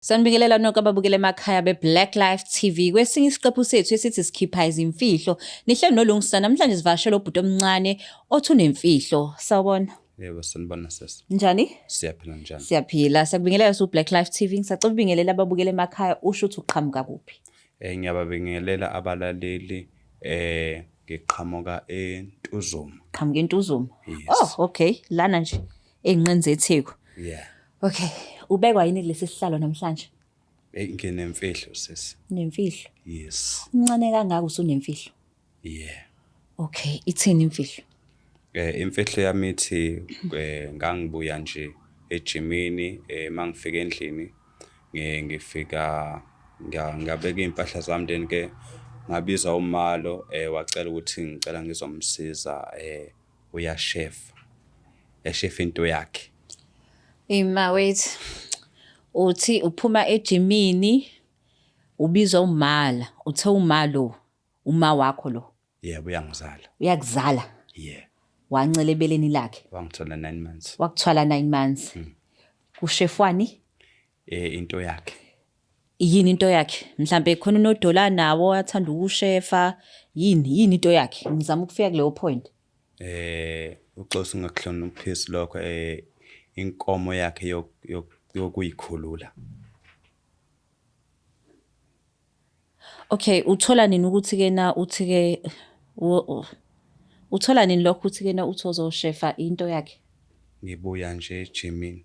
Sanibingelela nonke ababukela emakhaya be-Black Life TV. Kwesinye isiqephu sethu esithi sikhipha izimfihlo. Nihleli noLungisa namhlanje sivakashela ubhuti omncane othi unemfihlo. Sawubona. Yebo sanibona sesi. Njani? Siyaphila njani? Siyaphila. Siyakubingelela su Black Life TV. Ngisacela ubingelela ababukela emakhaya usho ukuthi uqhamuka kuphi. Eh ngiyababingelela abalaleli eh ngiqhamuka eNtuzuma. Qhamuka eNtuzuma. Yes. Oh, okay. Lana nje ey'nqeni zeTheku. Yeah. Okay, ubekwa yini kulesi sihlalo namhlanje? Hey nginemfihlo sisi. Unemfihlo. Yes. Umncane kangaka usunemfihlo. Yeah. Okay, ithini imfihlo? Eh imfihlo yami ithi eh, ngangibuya nje ejimini eh mangifika endlini ngifika ngabeka iy'mpahla zami then ke ngabiza umalo eh wacela ukuthi ngicela ngizomsiza eh uyashefa eshefa into yakhe. Ima wait. Uthi uphuma ejimini ubizwa umala, uthe umalo uma wakho lo. Yebo uyangizala. Uyakuzala. Yeah. Wancela ebeleni lakhe. Wangithola 9 months. Wakuthwala 9 months. Kushefwani? Eh into yakhe. Yini into yakhe? Mhlambe khona unodola nawo athanda ukushefa. Yini yini into yakhe? Ngizama ukufika kuleyo point. Eh uxosa ungakuhloniphisi lokho eh inkomo yakhe yokuyikhulula. Okay, uthola nini ukuthi ke na uthi ke uthola nini lokho ukuthi ke na uthi uzoshefa into yakhe? Ngibuya nje ejimini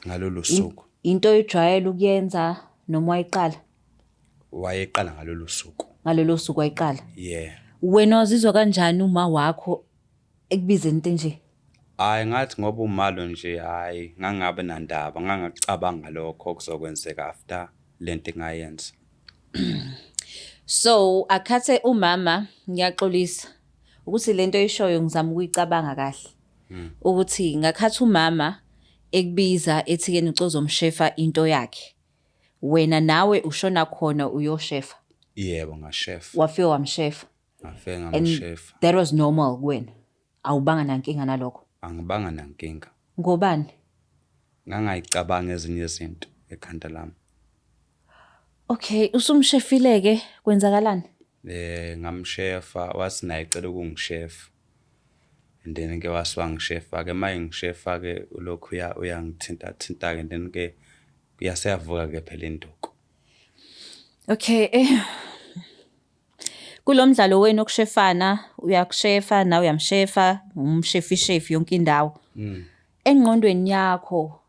ngalolu suku. Into oyijwayele ukuyenza noma wayiqala? Wayeqala ngalolu suku. Ngalolo suku wayiqala? Yeah. Wena wazizwa kanjani uma wakho ekubiza into enje? Hhayi ngathi ngoba umalo nje hhayi ngangabe nandaba ngangakucabanga lokho okuzokwenzeka after lento engayenza. So akhathe umama ngiyaxolisa ukuthi lento oyishoyo ngizama ukuyicabanga kahle. Ukuthi ngakhathi umama ekubiza ethi ke nicozomshefa into yakhe. Wena nawe ushona khona uyoshefa. Yebo ngashefa. Wafike wamshefa. Ngafike And ngamshefa. that was normal kuwena. Awubanga nankinga nalokho. Angibanga nankinga. Ngobani? Ngangayicabanga ezinye izinto ekhanda lami. Okay, usumshefile ke kwenzakalani? Eh ngamshefa wathi naye ecela ukungishefa. And then ke wase wangishefa ke uma engishefa ke ulokhu uyangithinta thinta ke and then ke yaseyavuka ke phela induku. Okay, eh Kulo mdlalo wenu wokushefana uyakushefa nawe uyamshefa umshefishefi yonke indawo. Engqondweni yakho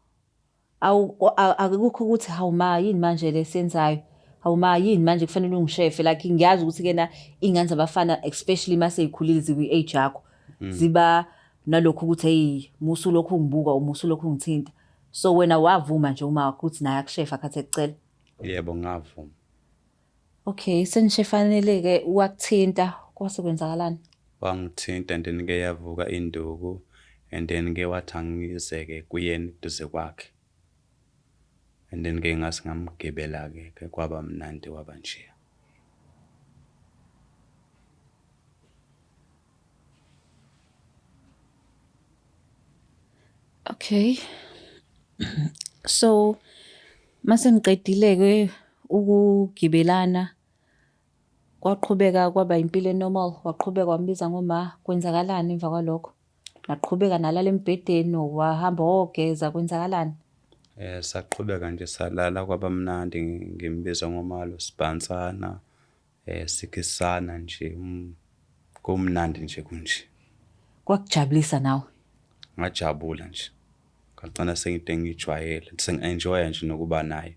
awu akukho ukuthi hawu ma yini manje lesenzayo hawu ma yini manje kufanele ungishefe like ngiyazi ukuthi kena iy'ngane zabafana especially uma sey'khulile zikwi-age yakho ziba nalokhu ukuthi hey musu lokhu ungibuka umusu lokhu ungithinta so wena wavuma nje uma wakho ukuthi naye akushefa khathi ekucela. Yebo ngavuma. Okay, senishefanele-ke wakuthinta kwase kwenzakalani? Wangithinta and then ke yavuka induku and then ke wathi angize-ke kuyena eduze kwakhe and then ke ngase ngamgibela-ke ke kwaba mnandi kwaba njeya. Okay. So mase niqedile-ke ukugibelana kwaqhubeka kwaba impilo e-normal, waqhubeka wambiza ngoma, kwenzakalani emva kwalokho? Naqhubeka nalala embhedeni wahamba wogeza kwenzakalani? Eh saqhubeka nje salala kwaba mnandi ngimbiza ngomalo sibhansana eh sikhisana nje kumnandi nje kunje. Kwakujabulisa nawe? Ngajabula nje. Ngagcina sengide ngijwayele, sengi-enjoya nje nokuba naye.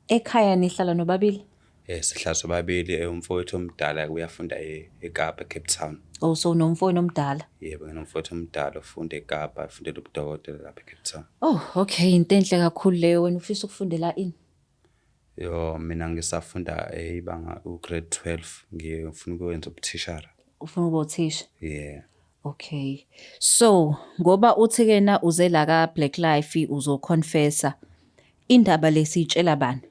Ekhaya nihlala nobabili? Eh sihlala sobabili eh, umfowethu omdala uyafunda eKapa eCape Town. Oh so unomfowenu omdala? Yebo nginomfowethu omdala ofunda eKapa, efundela ubudokotela lapha eCape Town. Oh okay into enhle kakhulu leyo wena ufisa ukufundela ini? Yo mina ngisafunda ibanga u-grade 12 ngifuna ukwenza ubuthishara. Ufuna ukuba uthisha? Yeah. Okay. So ngoba uthi kena uze la ka Black Life uzoconfessa indaba lesiyitshela bani?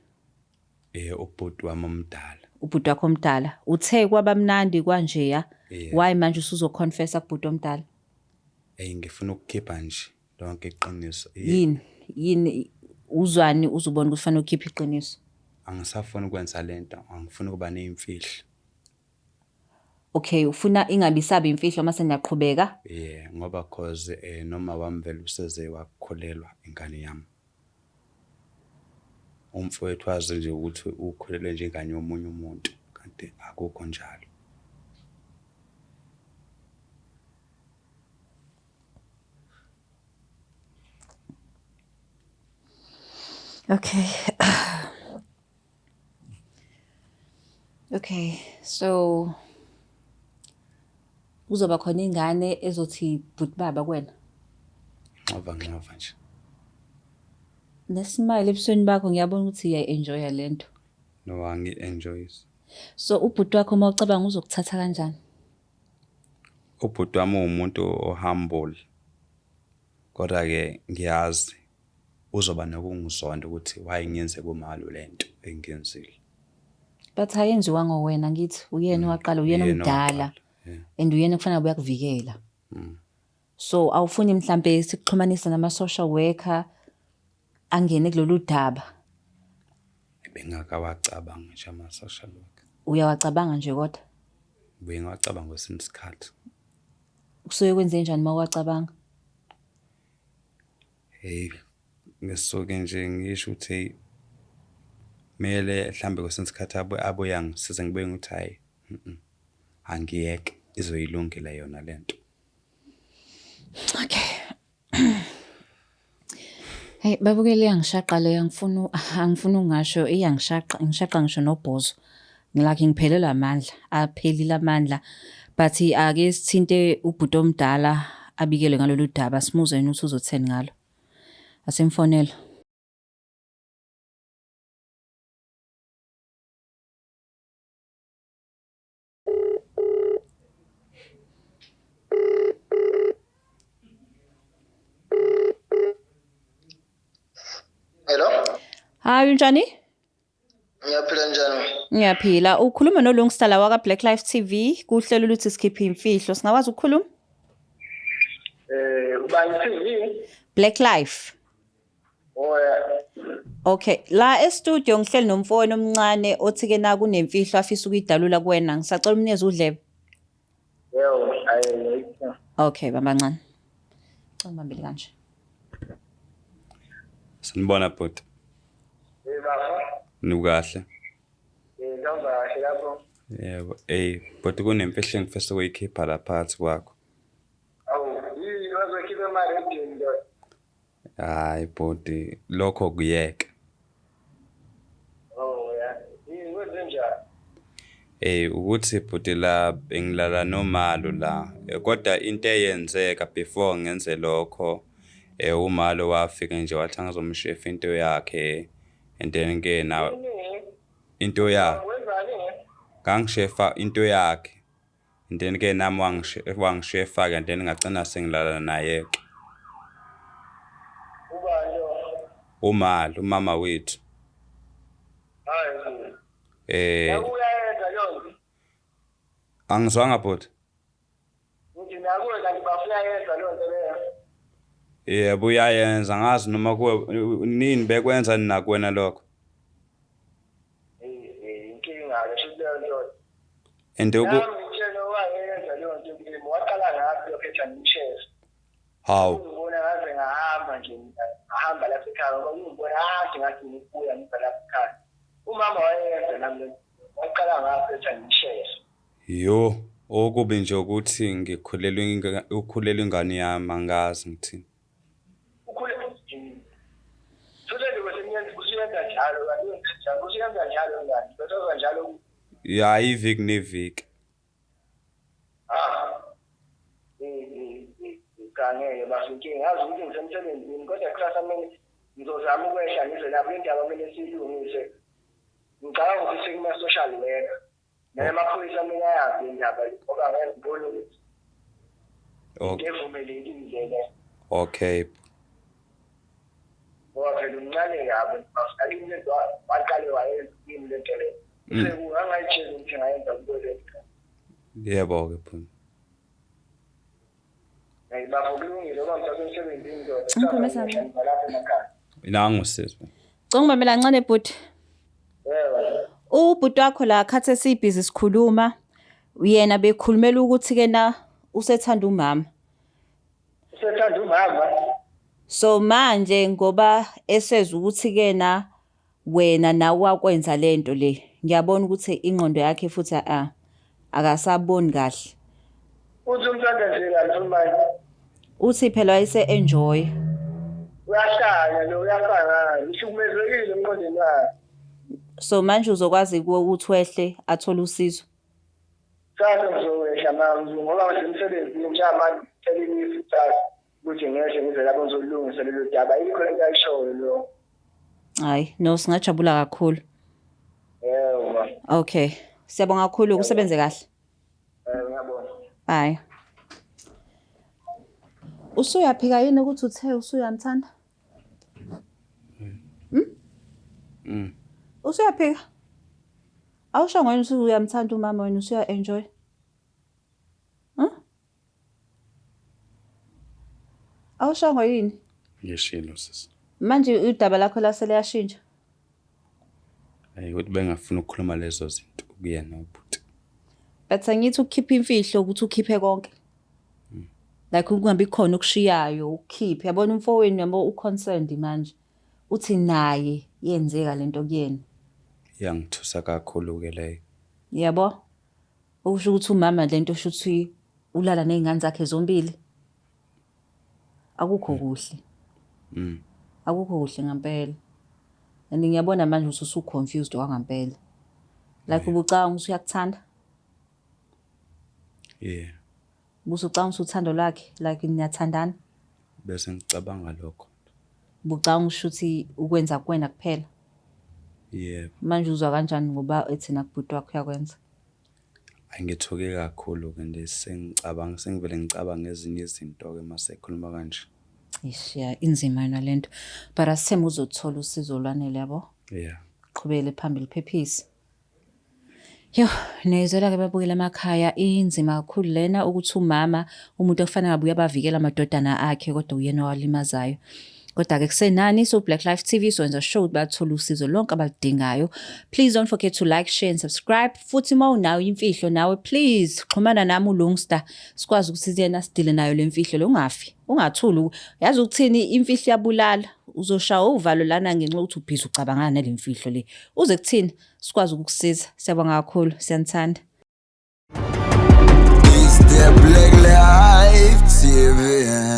Eh ubhuti wami omdala. Ubhuti wakho omdala. Uthe kwabamnandi kwanjeya. Yeah. Why manje usuzoconfessa kubhuti omdala? Ey ngifuna ukukhipha nje lonke iqiniso. Yini? Yini? Uzwani uzubona ukuthi fanele ukhiphe iqiniso? Angisafuni ukwenza lento, angifuni ukuba ney'mfihlo. Okay, ufuna ingabi sabi imfihlo mase niyaqhubeka? Yeah, ngoba cause noma wami vele useze wakhulelwa ingane yami. Umfowethu wazi nje ukuthi ukhulelwe nje ingane yomunye umuntu, kanti akukho njalo. Okay. Okay, so kuzoba khona ingane ezothi bhuti baba kuwena. Nxova nxova nje. Nesmile ebusweni bakho ngiyabona ukuthi uyayi-enjoya lento. No, angi-enjoyisi. So ubhuti wakho uma ucabanga uzokuthatha kanjani? Ubhuti wami uwumuntu o-humble. Kodwa-ke ngiyazi uzoba nokungizonda ukuthi why ngiyenze kumalo lento engiyenzile. But ayenziwanga wena ngithi uyena owaqala uyena Uyena omdala owaqala, yeah. and uyena kufanele uyakuvikela. So awufuni mhlambe sikuxhumanise nama social worker angene kulolu daba. Bengakawacabanga nje ama-social worker. Uyawacabanga nje kodwa. Bengawacabanga kwesinye isikhathi. Kusuke kwenze njani uma uwacabanga? Hey, ngisuke nje ngisho ukuthi hey kumele mhlambe kwesinye isikhathi abuye angisize ngibuye ngithi hhayi angiyeke izoyilungela yona lento. Okay. Hey babukeli iyangishaqa le angifuni angifuni ukungasho iyangishaqa ngishaqa ngisho nobhozo. Ngilakhe ngiphelelwa amandla aphelile amandla but ake sithinte ubhuti omdala abikelwe ngalolu daba simuzwe yena ukuthi uzotheni ngalo. Asimfonele. Hello? Hayi unjani? Ngiyaphila njani? Ngiyaphila. Ukhuluma noLungstar la waka Black Life TV kuhlelo luthi sikhiphe imfihlo. Singakwazi ukukhuluma? Ubani TV? Black Life. Oh yeah. Okay, la e-studio ngihleli nomfowenu omncane othi ke na kunemfihlo afisa ukuyidalula kuwena. Ngisacela umnikeze udlebe. Yebo, ayi. Okay, bamba kancane. Cela ubambele kanje. Sanibona bhuti. Eh baba. Nikukahle? Eh ngihamba kahle lapho. Yebo, ey bhuti kunemfihlo engifisa ukuyikhipha la phakathi kwakho. Awu, yini bazokhipha ema-radio ndoda? Hayi bhuti, lokho kuyeke. Oh yeah. Yini kwenze njani? Ey ukuthi bhuti la bengilala nomalo la. Kodwa into eyenzeka before ngenze lokho umalo wafika nje wathi angizomshefa into yakhe and then ke na Yini? into yakhe Wenzani? ngangishefa into yakhe and then ke nami wangishefa ke and then ngagcina sengilala naye ke. Ubani lo? Umalo umama wethu. Hayi. Eh Uyayenza leyo nto. Angizwanga bhuti. Ngithi nakuwe kanti bafuyayenza leyo nto leyo. Yebo uyayenza ngazi noma kuwe nini bekwenza nakuwena lokho. Eh inkinga ke shuthi leyo nto. And Nami ngitshela owayenza leyo nto kimi waqala ngaphi lokho ethi angimsheshe. Hawu. Ngibona ngaze ngahamba nje ngahamba lapha ekhaya ngoba ngibona kade ngathi ngibuya ngiza lapha ekhaya. Umama wayenza nami le waqala ngaphi ethi angimsheshe. Yo, okubi nje ukuthi ngikhulelwe ukhulelwe ingane yami angazi ngithini. Ukhule Futhi nje kwesinye usuyenza njalo kanti wenza njalo usuyenza njalo ngani bese njalo Ya iviki neviki. Ah. Ngeke bafike ngazi ukuthi ngisemsebenzini kodwa kusasa kumele ngizozama ukwehla ngize lapho indaba kumele siyilungise. Ngicabanga ukuthi sekuma social worker. Naye amaphoyisa kumele ayazi indaba ngoba ngeke ngibone ukuthi Okay. evumelekile le. Okay. Ngoba phela umncane kabi akini lento waqale wayenza kimi lento le. Sekungangayitsheli ukuthi ngayenza kuyo lento. Yebo ke bhuti. Bafo kulungile ngoba ngisasemsebenzini ndoda. Ngikhulume sami. Lapha emakhaya. Nangu sisi. Cela ungibambe kancane bhuti. Yebo. Ubhuti wakho la khathi esibhizi sikhuluma yena bekhulumela ukuthi ke na usethanda umama. Usethanda umama. So manje ngoba esezwa ukuthi ke na wena nawe wakwenza lento le. Ngiyabona ukuthi ingqondo yakhe futhi a akasaboni kahle. Uthi umthanda nje kanti manje. Uthi phela wayese enjoy. Uyahlanya lo uyasangana. Uhlukumezekile emqondweni wakhe. So manje uzokwazi ukuthi wehle athole usizo. Kusasa ngizowehla mama ngoba ngisemsebenzini njengamanje ngicela ilifu kusasa ukuthi ngehle ngize lapho ngizolungisa lelo daba. Ayikho lento ayishoyo lo. Hayi, no singajabula kakhulu. Yebo ma. Okay. Siyabonga kakhulu kusebenze kahle. Ngiyabonga. Bye. Usuyaphika yini ukuthi uthe usuyamthanda? Mm. Usuyaphika? Awusho ngwena uthi uyamthanda umama wena usuya enjoy. Huh? Awusho yini? Ngishilo sisi. Manje udaba lakho lase liyashintsha. Hayi ukuthi bengafuni ukukhuluma lezo zinto kuyena ubhuti. But angithi ukukhipha imfihlo ukuthi ukhiphe konke. Like kungabi khona okushiyayo ukukhiphe. Yabona umfowenu yabo u-concerned manje. Uthi naye yenzeka lento kuyena. Iyangithusa kakhulu ke leyo. Yabo? Okusho ukuthi umama lento usho ukuthi ulala nezingane zakhe zombili. Akukho kuhle. Akukho kuhle ngempela. And ngiyabona manje ukuthi usu-confused okwangempela. Like ubucabanga ukuthi uyakuthanda? Yeah. Ubusucabanga ukuthi uthando lwakhe like niyathandana? Bese ngicabanga lokho. Ubucabanga ukuthi ukwenza kuwena kuphela? Yebo. Manje uzwa kanjani ngoba ethi nakubhuti wakho uyakwenza? Angithuke kakhulu ke nje sengicabanga sengivele ngicabanga ezinye izinto ke mase ekhuluma kanje. Eish ya inzima yona lento. But asithembe uzothola usizo olwanele yabo. Yeah. Qhubekele phambili phephise. Yo, niyizwela-ke babukela emakhaya inzima kakhulu lena ukuthi umama umuntu okufanele ngabe uyabavikela amadodana akhe kodwa uyena owalimazayo. Kodwa-ke kusenani so Black Life TV soyenza sure ukuthi bathole usizo lonke abaludingayo. Please don't forget to like, share and subscribe. Futhi uma unayo imfihlo nawe please xhumana nami uLungster sikwazi ukuthi yena sidile nayo le mfihlo le ungafi. Ungathuli. Yazi ukuthini imfihlo iyabulala. Uzoshaya uvalo lana ngenxa yokuthi ubhizi ucabangana nale mfihlo le. Uze kuthini sikwazi ukukusiza. Siyabonga kakhulu. Siyanithanda. It's the Black Life TV.